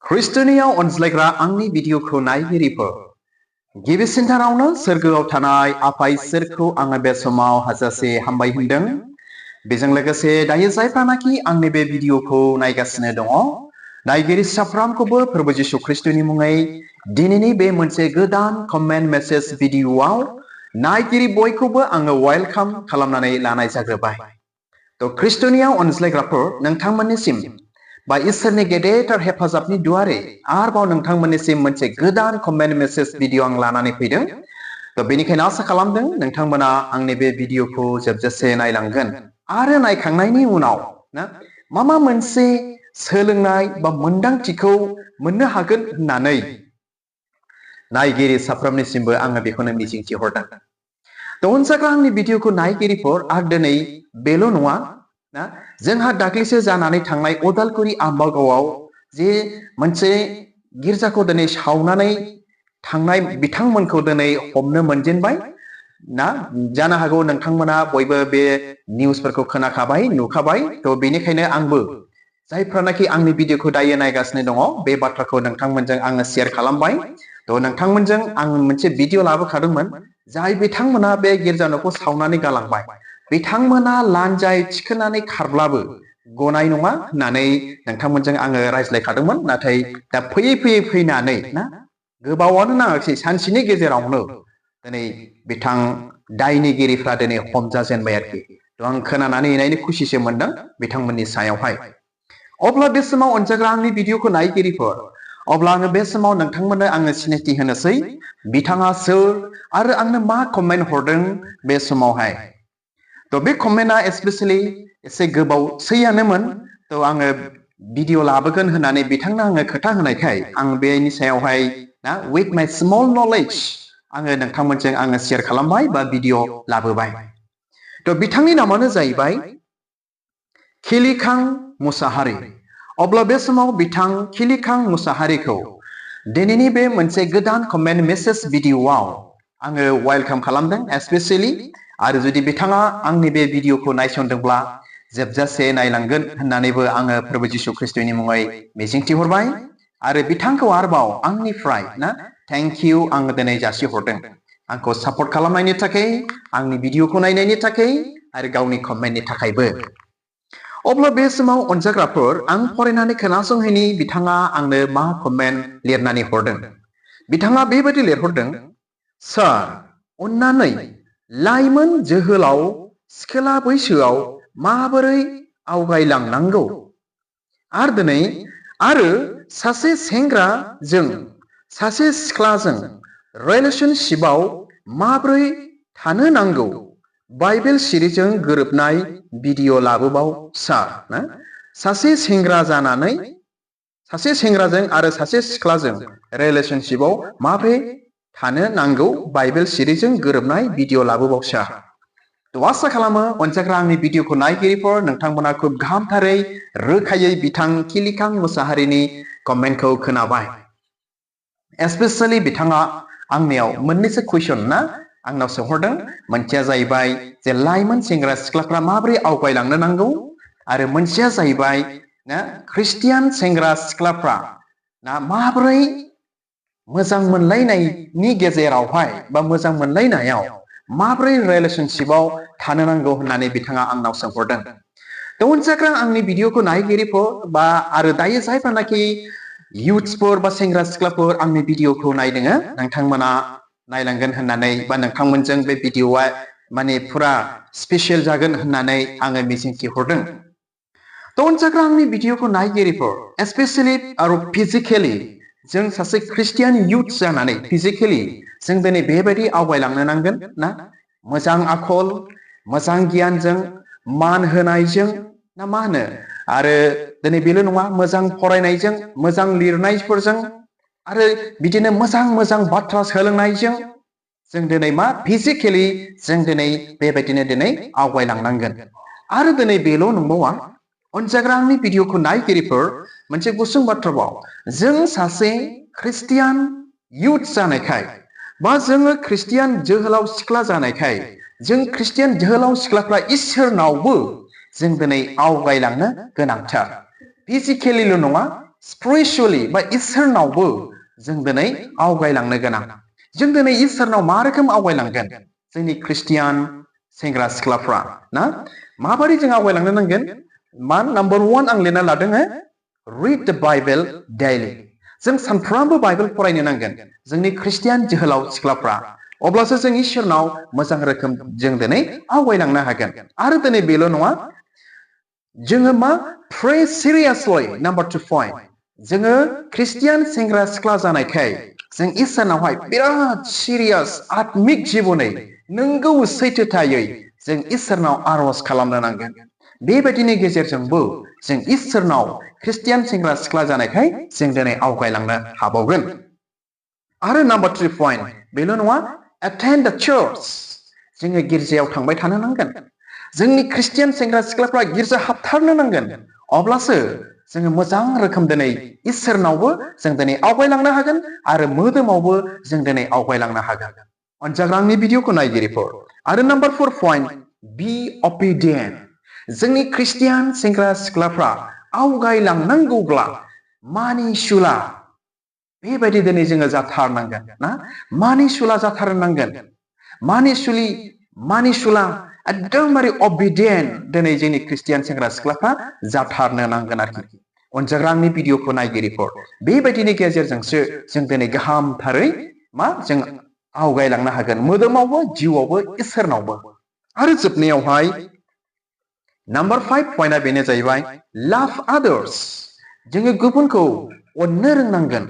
ख्रिस्ट'नियाव अनज्लायग्रा आंनि भिडिअखौ नायगिरिफोर गिबिसिनथारावनो सोरगोआव थानाय आफा इसोरखौ आङो बे समाव हाजासे हामबाय होनदों। बेजों लोगोसे दायो जायफ्रानाखि आंनि बे भिडिअखौ नायगासिनो दङ नायगिरि साफ्रोमखौबो प्रभु जिशु ख्रिस्ट'नि मुङै दिनैनि बे मोनसे गोदान कमेन्ट मेसेज भिडिअआव नायगिरि बयखौबो आङो वेलकाम खालामनानै लानाय जाग्रोबाय। तो ख्रिस्ट'नियाव अनज्लायग्राफोर नोंथांमोननिसिम बा इसोरनि गेदेरथार हेफाजाबनि दुआरे आरोबाव नोंथांमोननिसिम मोनसे गोदान कमेन्ट मेसेज भिडिअ आं लानानै फैदों। तो बेनिखायनो आसा खालामदों नोंथांमोना आंनि बे भिडिअखौ जोबजासे नायलांगोन आरो नायखांनायनि उनाव मा मोनसे सोलोंनाय बा मोनदांथिखौ मोननो हागोन होननानै नायगिरि साफ्रोमनिसिमबो आङो बेखौनो मिजिंथिहरदों। तो अनजाग्रा आंनि भिडिअखौ नायगिरिफोर आरो दिनै बेल' नङा जोंहा दाख्लैसो जानानै थांनाय उदालगुरि आम्बागावआव जे मोनसे गिर्जाखौ दिनै सावनानै थांनाय बिथांमोनखौ दिनै हमनो मोनजेनबाय ना जानो हागौ नोंथांमोना बयबो बे निउसफोरखौ खोनाखाबाय नुखाबाय। तो बेनिखायनो आंबो जायफ्रानाखि आंनि भिडिअखौ दायो नायगासिनो दङ बे बाथ्राखौ नोंथांमोनजों आङो शेयार खालामबाय। तो नोंथांमोनजों आं मोनसे भिडिअ लाबोखादोंमोन जाय बिथांमोना बे गिर्जा न'खौ सावनानै गालांबाय बिथांमोना लान्जाय थिखोनानै खारब्लाबो गनाय नङा होननानै नोंथांमोनजों आङो रायज्लायखादोंमोन। नाथाय दा फैयै फैनानै गोबावानो नाङाखिसै सानसेनि गेजेरावनो दिनै बिथां दायनिगिरिफ्रा दिनै हमजाजेनबाय आरोखि। तो आं खोनानानै इनायनो खुसिसो मोनदों बिथांमोननि सायावहाय। अब्ला बे समाव अनजाग्रा आंनि भिडिअखौ नायगिरिफोर अब्ला आङो बे समाव नोंथांमोननो आङो सिनायथि होनोसै बिथाङा सोर आरो आंनो मा कमेन्ट हरदों बे समावहाय। तो बे कमेन्टआ स्पेशेलि एसे गोबावसैयानोमोन। तो आङो भिडिअ लाबोगोन होननानै बिथांनो आङो खोथा होनायखाय आं बेनि सायावहाय विथ माय स्मल नलेज आङो नोंथांमोनजों आङो शेयार खालामबाय बा भिडिअ लाबोबाय। तो बिथांनि नामानो जाहैबाय खिलिखां मुसाहारि। अब्ला बे समाव बिथां खिलिखां मुसाहारिखौ दिनैनि बे मोनसे गोदान कमेन्ट मेसेज भिडिअआव आङो वेलकाम खालामदों स्पेशेलि। आरो जुदि बिथाङा आंनि बे भिडिअखौ नायसनदोंब्ला जोबजासे नायलांगोन होननानैबो आङो प्रभु जिशु ख्रिस्ट'नि मुङै मिजिंथिहरबाय। आरो बिथांखौ आरोबाव आंनिफ्राय थेंक इउ आङो दिनै जासिहरदों आंखौ सापर्ट खालामनायनि थाखाय आंनि भिडिअखौ नायनायनि थाखाय आरो गावनि कमेन्टनि थाखायबो। अब्ला बे समाव अनजाग्राफोर आं फरायनानै खोनासंहैनि बिथाङा आंनो मा कमेन्ट लिरनानै हरदों। बिथाङा बेबायदि लिरहरदों, सार अन्नानै लाइमोन जोहोलाव सिखोला बैसोआव माबोरै आवगायलांनांगौ आरो दिनै आरो सासे सेंग्राजों सासे सिख्लाजों रिलेशनशिपआव माबोरै थानो नांगौ बाइबेल सिरिजों गोरोबनाय भिडिअ लाबोबाव सार। सासे सेंग्रा जानानै सासे सेंग्राजों आरो सासे सिख्लाजों रिलेशनशिपआव माबोरै थानो नांगौ बाइबेल सिरिजों गोरोबनाय भिडिअ लाबोबाव सार। तो आसा खालामो अनजाग्रा आंनि भिडिअखौ नायगिरिफोर नोंथांमोना खुब गाहामथारै रोखायै बिथां खिलिखां मुसाहारिनि कमेन्टखौ खोनाबाय। स्पेशेलि बिथाङा आंनियाव मोननैसो कुइसन आंनाव सोंहरदों। मोनसेया जाहैबाय जे लाइमोन सेंग्रा सिख्लाफ्रा माबोरै आवगायलांनो नांगौ आरो मोनसेया जाहैबाय ख्रिस्टियान सेंग्रा सिख्लाफ्रा माबोरै मोजां मोनलायनायनि गेजेरावहाय बा मोजां मोनलायनायाव माबोरै रिलेशनशिपआव थानो नांगौ होननानै बिथाङा आंनाव सोंहरदों। तो अनजाग्रा आंनि भिडिअखौ नायगिरिफोर बा आरो दायो जायफ्रानाखि इयुथ्सफोर बा सेंग्रा सिख्लाफोर आंनि भिडिअखौ नायदों नोंथांमोना नायलांगोन होननानै बा नोंथांमोनजों बे भिडिअआ माने फुरा स्पेशल जागोन होननानै आङो मिजिंथिहरदों। तो अनजाग्रा आंनि भिडिअखौ नायगिरिफोर स्पेशेलि आरो फिजिकेलि जों सासे ख्रिस्टियान इयुथ जानानै फिजिकेलि जों दिनै बेबायदि आवगायलांनो नांगोन मोजां आखल मोजां गियानजों मान होनायजों मा होनो आरो दिनै बेल' नङा मोजां फरायनायजों मोजां लिरनायफोरजों आरो बिदिनो मोजां मोजां बाथ्रा सोलोंनायजों जों दिनै फिजिकेलि जों दिनै बेबायदिनो दिनै आवगायलांनांगोन। आरो दिनै बेल' नंबावा अनजाग्रा आंनि भिडिअखौ नायगिरिफोर मोनसे गुसुं बाथ्राबाव जों सासे ख्रिस्टियान इयुथ जानायखाय बा जोङो ख्रिस्टियान जोहोलाव सिख्ला जानायखाय जों ख्रिस्टियान जोहोलाव सिख्लाफ्रा इसोरनावबो जों दिनै आवगायलांनो गोनांथार। फिजिकेलिल' नङा spiritually बा इसोरनावबो जों दिनै आवगायलांनो गोनां जों दिनै इसोरनाव मा रोखोम आवगायलांगोन जोंनि ख्रिस्टियान सेंग्रा सिख्लाफ्रा ना माबोरै जों आवगायलांनो नांगोन मा नाम्बार 1 आं लिरना लादों read the Bible daily जों सानफ्रामबो बाइबेल फरायनो नांगोन जोंनि ख्रिस्टियान जोहोलाव सिख्लाफ्रा अब्लासो जों इसोरनाव मोजां रोखोम जों दिनै आवगायलांनो हागोन आरो दिनै बेल' नङा जोङो मा pray seriously number 2 point जोङो ख्रिस्टियान सेंग्रा सिख्ला जानायखाय जों इसोरनावहाय बिराद सिरियास आत्मिक जिबनै नंगौ सैथोथायै जों इसोरनाव आरज खालामनो नांगोन बेबायदिनि गेजेरजोंबो जों इसोरनाव ख्रिस्टियान सेंग्रा सिख्ला जानायखाय जों दिनै आवगायलांनो हाबावगोन आरो नाम्बार 3 पॉइंट बेल' नङा attend the church जोङो गिर्जायाव थांबाय थानो नांगोन जोंनि ख्रिस्टियान सेंग्रा सिख्लाफ्रा गिर्जा हाबथारनो नांगोन अब्लासो जोङो मोजां रोखोम दिनै इसोरनावबो जों दिनै आवगायलांनो हागोन आरो मोदोमावबो जों दिनै आवगायलांनो हागोन अनजाग्रा आंनि भिडिअखौ नायगिरिफोर आरो नाम्बार 4 पॉइंट बी obedient जोंनि ख्रिस्टियान सेंग्रा सिख्लाफ्रा आवगायलांनांगौब्ला मानिसुला बेबायदि दिनै जोङो जाथारनांगोन ना मानिसुला जाथारनांगोन मानिसुला एकदमबारे obedient दिनै जोंनि ख्रिस्टियान सेंग्रा सिख्लाफ्रा जाथारनो नांगोन आरोखि अनजाग्रा आंनि भिडिअखौ नायगिरिफोर बेबायदिनि गेजेरजोंसो जों दिनै गाहामथारै मा जों आवगायलांनो हागोन मोदोमावबो जिउआवबो इसोरनावबो आरो जोबनायावहाय नाम्बार 5 पॉइंटआ बेनो जाहैबाय love others जोङो गुबुनखौ अननो रोंनांगोन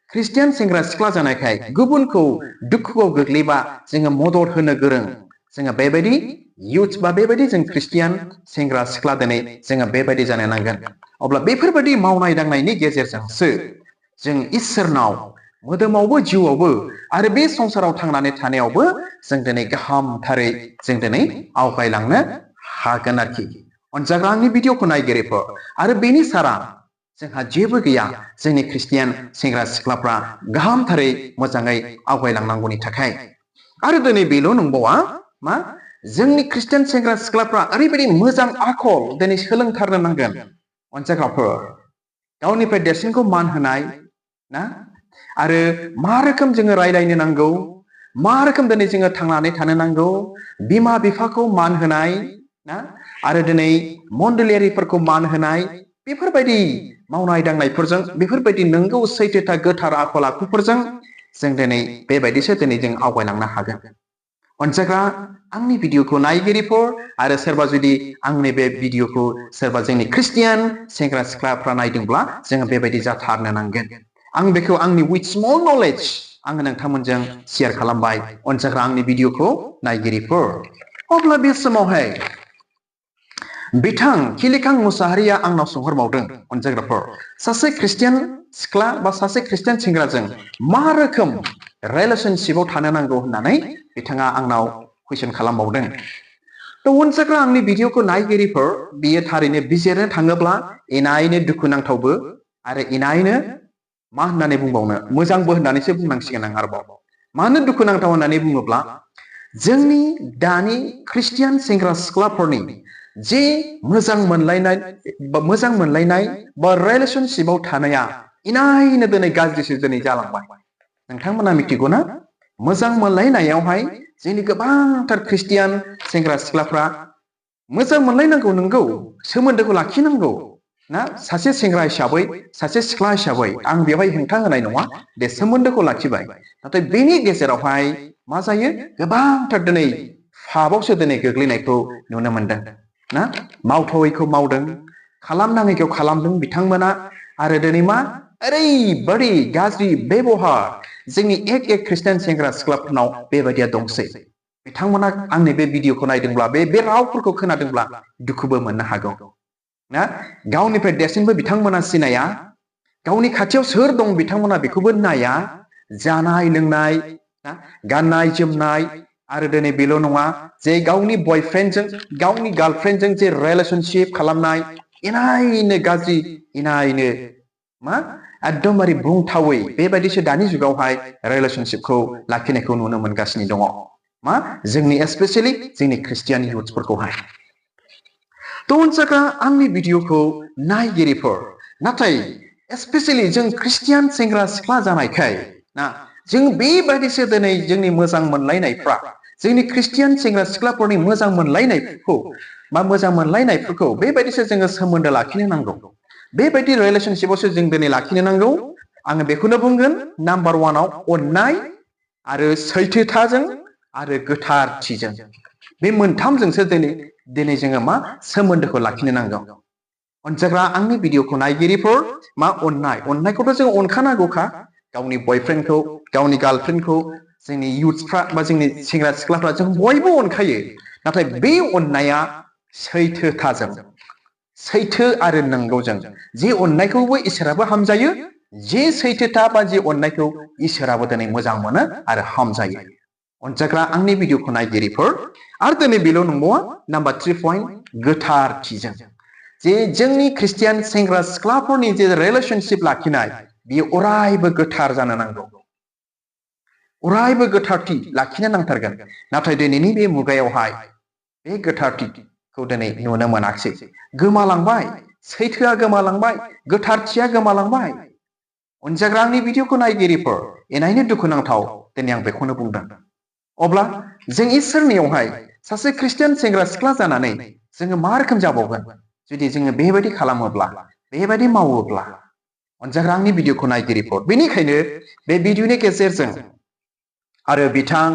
ख्रिस्टियान सेंग्रा सिख्ला जानायखाय गुबुनखौ दुखुआव गोग्लैबा जोङो मदद होनो गोरों जोङो बेबायदि youth बा बेबायदि जों ख्रिस्टियान सेंग्रा सिख्ला दिनै जोङो बेबायदि जानो नांगोन अब्ला बेफोरबायदि मावनाय दांनायनि गेजेरजोंसो जों इसोरनाव मोदोमावबो जिउआवबो आरो बे संसाराव थांनानै थानायावबो जों दिनै गाहामथारै जों दिनै आवगायलांनो हागोन आरोखि अनजाग्रा आंनि भिडिअखौ नायगिरिफोर आरो बेनि सारा जोंहा जेबो गैया जोंनि ख्रिस्टियान सेंग्रा सिख्लाफ्रा गाहामथारै मोजाङै आवगायलांनांगौनि थाखाय आरो दिनै बेल' नंबावा मा जोंनि ख्रिस्टियान सेंग्रा सिख्लाफ्रा ओरैबायदि मोजां आखल दिनै सोलोंथारनो नांगोन अनजाग्राफोर गावनिफ्राय देरसिनखौ मान होनाय ना आरो मा रोखोम जोङो रायलायनो नांगौ मा रोखोम दिनै जोङो थांनानै थानो नांगौ बिमा बिफाखौ मान होनाय ना आरो दिनै मण्डलियारिफोरखौ मान होनाय बेफोरबायदि मावनाय दांनायफोरजों बेफोरबायदि नंगौ सैथोथा गोथार आखल आखुफोरजों जों दिनै बेबायदिसो दिनै जों आवगायलांनो हागोन अनजाग्रा आंनि भिडिअखौ नायगिरिफोर आरो सोरबा जुदि आंनि बे भिडिअखौ सोरबा जोंनि ख्रिस्टियान सेंग्रा सिख्लाफ्रा नायदोंब्ला जोङो बेबायदि जाथारनो नांगोन आं बेखौ आंनि विथ स्मल नलेज आङो नोंथांमोनजों शेयार खालामबाय अनजाग्रा आंनि भिडिअखौ नायगिरिफोर अब्ला बे समावहाय बिथां खिलिखां मुसाहारिया आंनाव सोंहरबावदों अनजाग्राफोर सासे ख्रिस्टियान सिख्ला बा सासे ख्रिस्टियान सेंग्राजों मा रोखोम रिलेशनशिपआव थानो नांगौ होननानै बिथाङा आंनाव कुइसन खालामबावदों थ' अनजाग्रा आंनि भिडिअखौ नायगिरिफोर बियो थारैनो बिजिरनो थाङोब्ला इनायनो दुखुनांथावबो आरो इनायनो मा होननानै बुंबावनो मोजांबो होननानैसो बुंनांसिगोन आं आरोबाव मानो दुखुनांथाव होननानै बुङोब्ला जोंनि दानि ख्रिस्टियान सेंग्रा सिख्लाफोरनि जे मोजां मोनलायनाय बा रिलेशनशिपआव थानाया इनायनो दिनै गाज्रिसो दिनै जालांबाय नोंथांमोना मिथिगौ ना मोजां मोनलायनायावहाय जोंनि गोबांथार ख्रिस्टियान सेंग्रा सिख्लाफ्रा मोजां मोनलायनांगौ नंगौ सोमोन्दोखौ लाखिनांगौ ना सासे सेंग्रा हिसाबै सासे सिख्ला हिसाबै आं बेवहाय हेंथा होनाय नङा बे सोमोन्दोखौ लाखिबाय नाथाय बेनि गेजेरावहाय मा जायो गोबांथार दिनै फाबावसो दिनै गोग्लैनायखौ नुनो मोनदों ना मावथावैखौ मावदों खालामनाङैखौ खालामदों बिथांमोना आरो दिनै मा ओरैबादि गाज्रि बेबहार जोंनि एक ख्रिस्टियान सेंग्रा सिख्लाफोरनाव बेबायदिया दंसै बिथांमोना आंनि बे भिडिअखौ नायदोंब्ला बे रावफोरखौ खोनादोंब्ला दुखुबो मोननो हागौ ना गावनिफ्राय देरसिनबो बिथांमोना सिनाया गावनि खाथियाव सोर दं बिथांमोना बेखौबो नाया जानाय लोंनाय गाननाय जोमनाय आरो दिनै बेल' नङा जे गावनि बयफ्रेन्डजों गावनि गार्लफ्रेन्डजों जे रिलेशनशिप खालामनाय इनायनो गाज्रि इनायनो मा एकदमबारे बुंथावै बेबायदिसो दानि जुगावहाय रिलेशनशिपखौ लाखिनायखौ नुनो मोनगासिनो दङ मा जोंनि स्पेसियेलि जोंनि ख्रिस्टियान युथ्सफोरखौहाय थ' अनजाग्रा आंनि भिडिअखौ नायगिरिफोर नाथाय स्पेशली जों ख्रिस्टियान सेंग्रा सिख्ला जानायखाय ना जों बेबायदिसो दिनै जोंनि मोजां मोनलायनायफ्रा जोंनि ख्रिस्टियान सेंग्रा सिख्लाफोरनि मोजां मोनलायनायफोरखौ बा मोजां मोनलायनायफोरखौ बेबायदिसो जोङो सोमोन्दो लाखिनो नांगौ बेबायदि रिलेशनशिपआवसो जों दिनै लाखिनो नांगौ आङो बेखौनो बुंगोन नाम्बार 1 आव अननाय आरो सैथोथाजों आरो गोथारथिजों बे मोनथामजोंसो दिनै जोङो मा सोमोन्दोखौ लाखिनो नांगौ अनजाग्रा आंनि भिडिअखौ नायगिरिफोर मा अननायखौथ' जों अनखानांगौखा गावनि बयफ्रेन्डखौ गावनि गार्लफ्रेन्डखौ जोंनि इयुथ्सफ्रा बा जोंनि सेंग्रा सिख्लाफ्रा जों बयबो अनखायो नाथाय बे अननाया सैथोथाजों सैथो आरो नंगौजों जे अननायखौबो इसोराबो हामजायो जे सैथोथा बा जे अननायखौ इसोराबो दिनै मोजां मोनो आरो हामजायो अनजाग्रा आंनि भिडिअखौ नायगिरिफोर आरो दिनै बेल' नंबावा नाम्बार 3 पइन्ट गोथारथिजों जे जोंनि ख्रिस्टियान सेंग्रा सिख्लाफोरनि जे रिलेशनशिप लाखिनाय बियो अरायबो गोथार जानो नांगौ अरायबो गोथारथि लाखिनो नांथारगोन नाथाय दिनैनि बे मुगायावहाय बे गोथारथिखौ दिनै नुनो मोनाखिसै गोमालांबाय सैथोआ गोमालांबाय गोथारथिया गोमालांबाय अनजाग्रा आंनि भिडिअखौ नायगिरिफोर इनायनो दुखुनांथाव दिनै आं बेखौनो बुंदों अब्ला जों इसोरनियावहाय सासे ख्रिस्टियान सेंग्रा सिख्ला जानानै जोङो मा रोखोम जाबावगोन जुदि जोङो बेबायदि खालामोब्ला बेबायदि मावोब्ला अनजाग्रा आंनि भिडिअखौ नायगिरिफोर बेनिखायनो बे भिडिअनि गेजेरजों आरो बिथां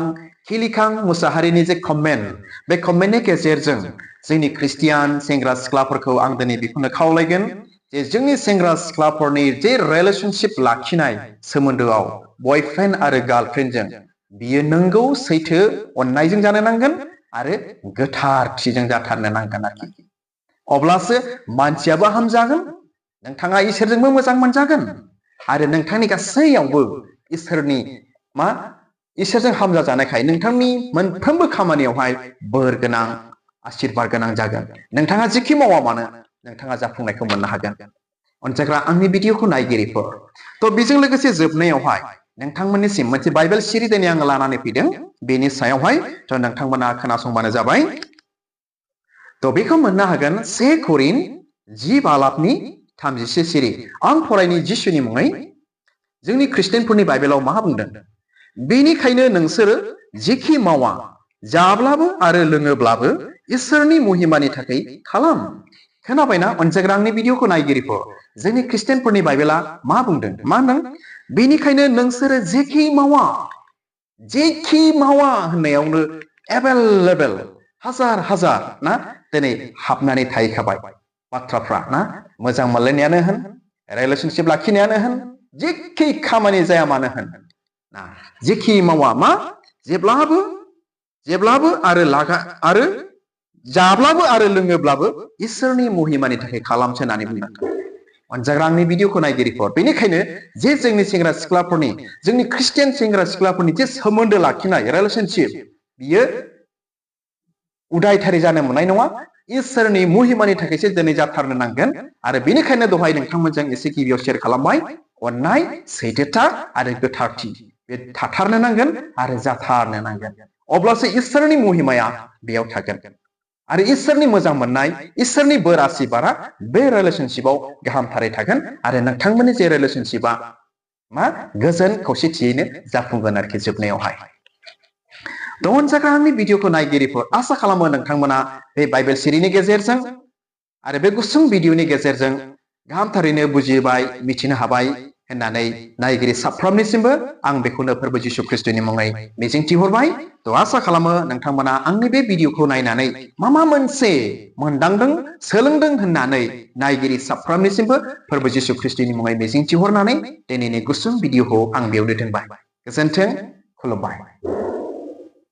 खिलिखां मुसाहारिनि जे कमेन्ट बे कमेन्टनि गेजेरजों जोंनि ख्रिस्टियान सेंग्रा सिख्लाफोरखौ आं दिनै बेखौनो खावलायगोन जे जोंनि सेंग्रा सिख्लाफोरनि जे रिलेशनशिप लाखिनाय सोमोन्दोआव बयफ्रेन्ड आरो गार्लफ्रेन्डजों बियो नंगौ सैथो अननायजों जानो नांगोन आरो गोथारथिजों जाथारनो नांगोन आरोखि अब्लासो मानसियाबो हामजागोन नोंथाङा इसोरजोंबो मोजां मोनजागोन आरो नोंथांनि गासैयावबो इसोरनि मा इसोरजों हामजा जानायखाय नोंथांनि मोनफ्रोमबो खामानियावहाय बोर गोनां आशीर्बाद गोनां जागोन नोंथाङा जेखि मावा मानो नोंथाङा जाफुंनायखौ मोननो हागोन अनजाग्रा आंनि भिडिअखौ नायगिरिफोर थ' बेजों लोगोसे जोबनायावहाय नोंथांमोननिसिम मोनसे बाइबेल सिरि दिनै आङो लानानै फैदों बेनि सायावहाय थ' नोंथांमोना खोनासंबानो जाबाय थ' बेखौ मोननो हागोन 1 करिन 10:33 सिरि आं फरायनि जिसुनि मुङै जोंनि ख्रिस्टियानफोरनि बाइबेलाव मा बुंदों बेनिखायनो नोंसोरो जेखि मावा जाब्लाबो आरो लोङोब्लाबो इसोरनि महिमानि थाखाय खालाम खोनाबायना अनजाग्रा आंनि भिडिअखौ नायगिरिफोर जोंनि ख्रिस्टियानफोरनि बाइबेला मा बुंदों मा होनदों बेनिखायनो नोंसोरो जेखि मावा होननायावनो एभेलेबेल हाजार हाजार ना दिनै हाबनानै थाहैखाबाय बाथ्राफ्रा ना मोजां मोनलायनायानो होन रिलेशनशिप लाखिनायानो होन जेखि खामानि जाया मानो होन ना जेखि मावा मा जेब्लाबो आरो जाब्लाबो आरो लोङोब्लाबो इसोरनि महिमानि थाखाय खालामसो होननानै बुंदों अनजाग्रा आंनि भिडिअखौ नायगिरिफोर बेनिखायनो जे जोंनि सेंग्रा सिख्लाफोरनि जोंनि ख्रिस्टियान सेंग्रा सिख्लाफोरनि जे सोमोन्दो लाखिनाय रिलेशनशिप बियो उदायथारि जानो मोननाय नङा इसोरनि महिमानि थाखायसो दिनै जाथारनो नांगोन आरो बेनिखायनो दहाय नोंथांमोनजों एसे गिबियाव शेयार खालामबाय अननाय सैथोथा आरो गोथारथि बे थाथारनो नांगोन आरो जाथारनो नांगोन अब्लासो इसोरनि महिमाया बेयाव थागोन आरो इसोरनि मोजां मोननाय इसोरनि बोर आशीर्बादा बे रिलेशनशिपआव गाहामथारै थागोन आरो नोंथांमोननि जे रिलेशनशिपआ मा गोजोन खौसेथियैनो जाफुंगोन आरोखि जोबनायावहाय अनजाग्रा आंनि भिडिअखौ नायगिरिफोर आसा खालामो नोंथांमोना बे बाइबेल सिरिनि गेजेरजों आरो बे गुसुं भिडिअनि गेजेरजों गाहामथारैनो बुजिबाय मिथिनो हाबाय होननानै नायगिरि साफ्रोमनिसिमबो आं बेखौनो फोरबो जिसु ख्रिस्टनि मुङै मिजिंथिहरबाय थ' आसा खालामो नोंथांमोना आंनि बे भिडिअखौ नायनानै मा मोनसे मोनदांदों सोलोंदों होननानै नायगिरि साफ्रोमनिसिमबो फोरबो जिसु ख्रिस्टनि मुङै मिजिंथिहरनानै दिनैनि गुसुं भिडिअखौ आं बेयावनो दोनबाय गोजोन्थों खुलुमबाय